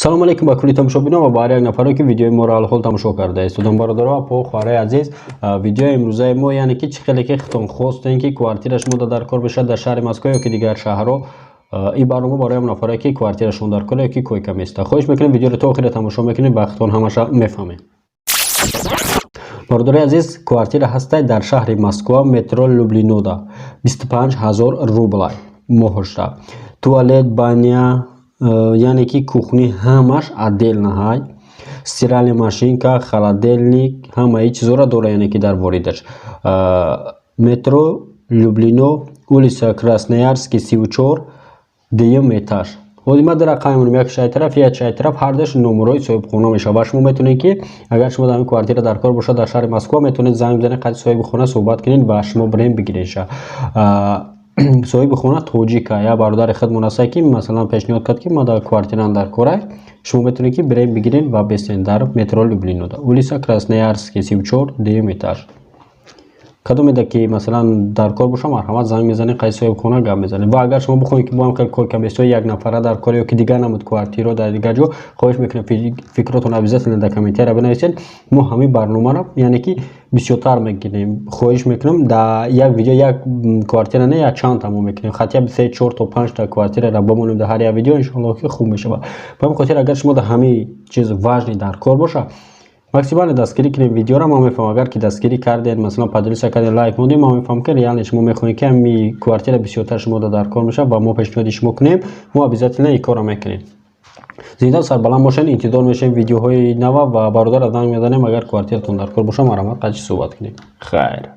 Салому алейкум ба кулли тамошобинон ва ба ҳар як нафаре, ки видеои моро алҳол тамошо карда истодам. Бародаро, апо, хоҳарои азиз, видеои имрӯзаи мо, яъне ки чӣ хеле ки худтон хостем, ки квартира шумо дар кор бошад дар шаҳри Москва ё ки дигар шаҳрҳо. Ин барнома барои ҳам нафаре, ки квартирашон дар кор ё ки койка-место. Хоҳиш мекунем, видеоро то охира тамошо мекунед, ба худтон ҳамаша мефаҳмед. Бародарои азиз, квартира ҳастай дар шаҳри Москва, метро Люблинода, 25 000 рублай моҳошта. Туалет, баня, яъне ки кухни ҳамаш отдельно ҳай, стиральная машинка, холодильник, ҳамаи чизҳоро дора, яъне ки дар воридаш. Метро Люблино, улица Красноярский, 34, дуюм этаж. Ҳозир ман ду рақам мемонам: як шай тараф, як шай тараф, ҳардуш номерои соҳибхона мешавад. Ва шумо метавонед, ки агар шумо дар ин квартира дар кор бошад дар шаҳри Москва, метавонед занг бизанед, қади соҳиби хона суҳбат кунед ва шумо бирен бигиренша. Соҳиби хона тоҷика, як бародари худмон ҳастае, ки масалан пешниҳод кард, ки ма дар квартираам дар корай. Шумо метавонед, ки бирен бигирен ва бесен дар метро Люблинода, улица Красноярский, 34, дуюм этаж. Кадомеда ки масалан дар кор боша, марҳамат, занг мезанед, қайси соҳибхона гап мезанед. Ва агар шумо бихоҳед, ки бо ҳам хел койка-местои як нафара дар кор ё ки дигар намуд квартираро дар дигар ҷо, хоҳиш мекунем, фикротон обязательно дар комментария бинависед. Мо ҳамин барномаро, яъне ки, бисёртар мекунем. Хоҳиш мекунам, дар як видео як квартира не, як чандта мо мекунем, хотя бы се, чор то панҷта квартираро бимонем дар ҳар як видео, иншоалло, ки хуб мешавад. Ба ҳамин хотир, агар шумо дар ҳамин чиз важный дар кор боша, максимально дастгирӣ кунем видеоро. Ман мефаҳмам, агар ки дастгирӣ кардед, масалан поделиться кардед, лайк мондед, ман мефаҳмам, ки реально шумо мехоҳед, ки ҳами квартира бисёртар шумо дар кор мешавад ва мо пешниҳоди шумо кунем. Мо обязательно ин корро мекунем. Зинда, сарбаланд бошед. Интизор мешавем видеоҳои нава ва бародарро занг мезанем. Агар квартиратон дар кор боша, марҳамат, қадри суҳбат кунем. Хайр.